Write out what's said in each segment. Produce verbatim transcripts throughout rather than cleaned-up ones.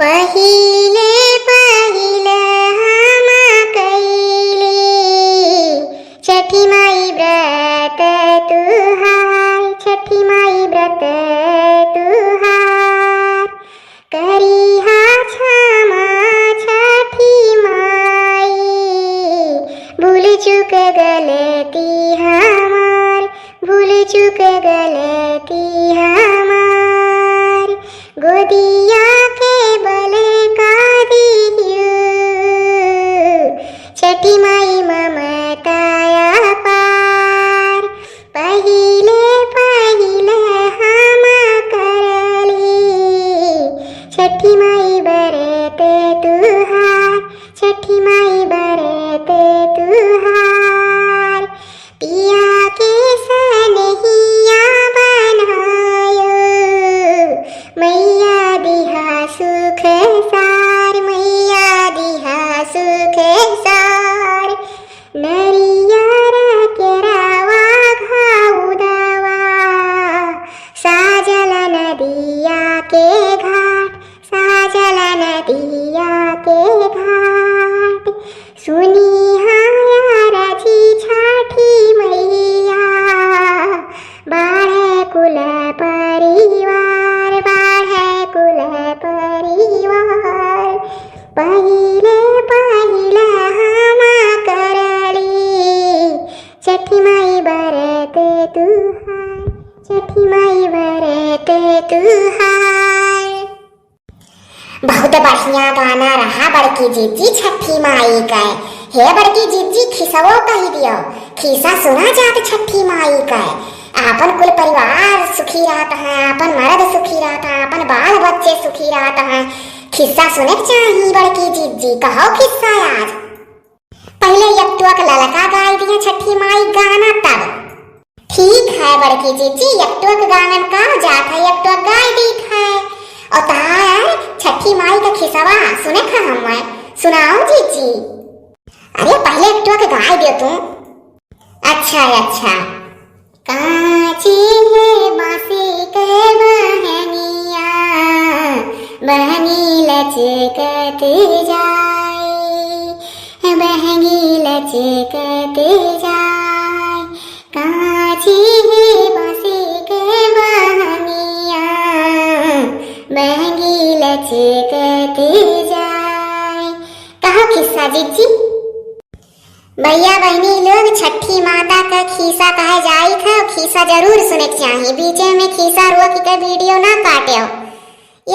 पहिले पहिले हम कइली छठी माई व्रत तुहार, छठी माई व्रत तुहार। करिहा क्षमा छठी माई, भूल चूक गलती हमार, भूल चूक गलती हमार। गोदिया के बल का दिहियो, छठी माई ममता अपार। पहिले पहिले हम करली छठी माई बरत तुहार, छठी माई बरत तुहार। पिया के सनहिया बनायो, मैया दिहा सुख सार, मैया दिहा सुख सार। नरियर केरावा घाउदवा, साजल नदिया के घाट, साजल नदिया के घाट। सुनिहा अरजी छठी मैया, बाढ़े कुल परिवार, बाढ़े कुल परिवार। पहिले पहिले हम करली छठी माई बरत तुहार, छठी माई बरत तुहार। बहुत बढ़िया गाना रहा बड़की जिज्जी छठी माई का। हे बड़की जिज्जी, खिसवो कहि दियो, खिस्सा सुना जात छठी माई का। आपन कुल परिवार सुखी रहत है, आपन मर्द सुखी रहत है, आपन बाल बच्चे सुखी रहत है। खिस्सा सुने के चाही बड़की जिज्जी, कहो खिस्सा आज। पहिले एक टुक ललका गाय दिया छठी माई गाना तब। ठीक है बड़की जिज्जी, एक टुक गानन का जात है, एक टुक गाय दीत है। और तहार छठी माई का खिसवा सुने खा हम, सुनाओ जिज्जी। अरे पहिले एक टुक गाय दियो तू। अच्छा है, अच्छा। काची है बासी के बहनिया, बहनी लचकत जाए, बहनी लचकत जाए। काची है बासी के बहनिया, बहनी लचकत जाए। कहो खिस्सा जिज्जी। भैया बहिनी लोग, छठी माता का खीसा कहे जाइत है, खीसा जरूर सुने के चाही। बीचे में खीसा रोक के वीडियो ना काट्यो।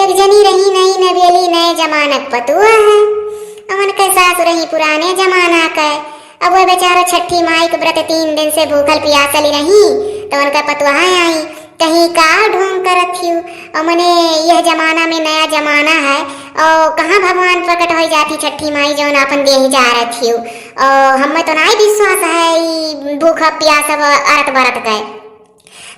एक जनी रही नई नवेली, नए जमानक पतुआ है। अब उनके सास रही पुराने जमाना के। अब वो बेचारा छठी माई के व्रत तीन दिन से भूखल पियासल रही, तो उनका पतुआ आई कहीं का ढोंग करत हियो। और मने यह जमाना में नया जमाना है, और कहाँ भगवान प्रकट हो जाती छठी माई जौन आपन देह जारत हियो। और हमें तो नाई विश्वास है ई भूख प्यास अब अरत बरत गए।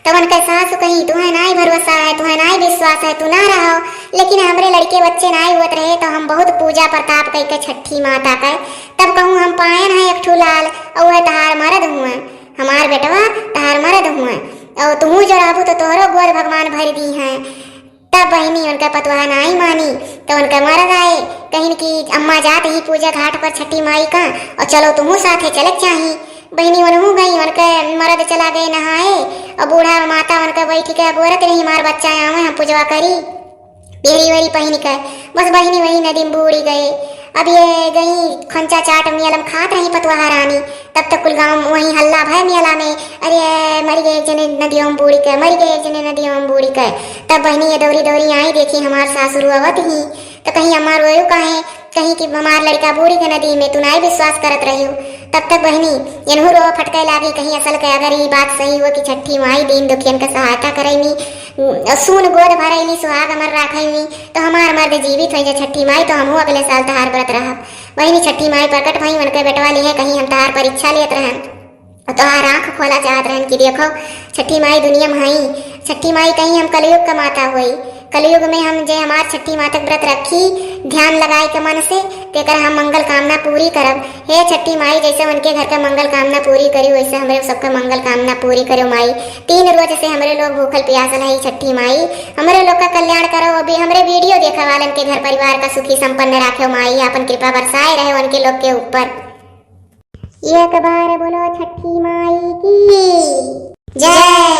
तब उनके सासु कहीं, "तुहे नाई भरोसा है, तुहे नाई विश्वास है, तू ना रहो।" लेकिन हमरे लड़के बच्चे नाई होत रहे, तो हम बहुत पूजा प्रताप कई के छठी माता के। तब कहूँ हम पायन है एक ठू लाल, और वह तहार मरद हुए, हमार बेटवा तहार मरद हुए, और तुहू जो रहबू तो तोहरो गोद भगवान भर दी हैं। तब बहिनी उनका पतवाह नाई मानी, तो उनका मरद आए, कहिन कि अम्मा जात ही पूजा घाट पर छठी माई का, और चलो तुहू साथे चले के चाही। बहिनी उनहू गई, उनके मरद चला गए नहाए, और बूढ़ा माता उनका बैठ के अगोरत रही, "हमार बच्चा आवे, हम पूजवा करी।" पिहरी वरी पहिन के बस बहिनी वही नदी में बूड़ी गए। अब ये गई खंचा चाट मियाला में खात रही पतवाह रानी, तब तक कुल गाँव वहीं हल्ला भय मियाला में, "अरे मरि गए एक जने नदियों में बूड़ी के, मरि गए एक जने नदियों में बूड़ी के।" तब बहिनी ये दौरी दौरी आई, देखी हमार सासुर रोवत ही, तो कहीं अम्मा रोयो काहे, कहीं कि हमार लड़का बूड़ी के नदी में, तू नाई विश्वास करत रहियो। तब तक बहिनी एनहू रोवा फटके लागी, कहीं असल के अगर ई बात सही हुआ कि छठी माई दीन दुखियन के सहायता करैनी, सून गोद भरैनी, सुहाग अमर राखैनी, तो हमार मर्द जीवित होई जे छठी माई, तो हमहू अगले साल तहार व्रत रहब। बहिनी छठी माई प्रकट भई, उनके बेटवा लिहे कहीं हम तहार परीक्षा लेत रहन, और तोहार आँख खोला चाहत रहन कि देखो छठी माई दुनिया में हई। छठी माई कहीं हम कलयुग का माता होई, कलयुग में हम जे हमार छठी माता के व्रत रखी, ध्यान लगाए के मन से, तेकर हम मंगल कामना पूरी करब। हे छठी माई, जैसे उनके घर के मंगल कामना पूरी करी, वैसे हमरे सबके मंगल कामना पूरी करो माई। तीन रोज से हमरे लोग भूखल प्यासल है छठी माई, हमरे लोग का कल्याण करो। अभी हमरे वीडियो देखे वालन के घर परिवार का सुखी संपन्न राखे माई, आपन कृपा बरसाए रहे उनके लोग के ऊपर। एक बार बोलो छठी माई की जय।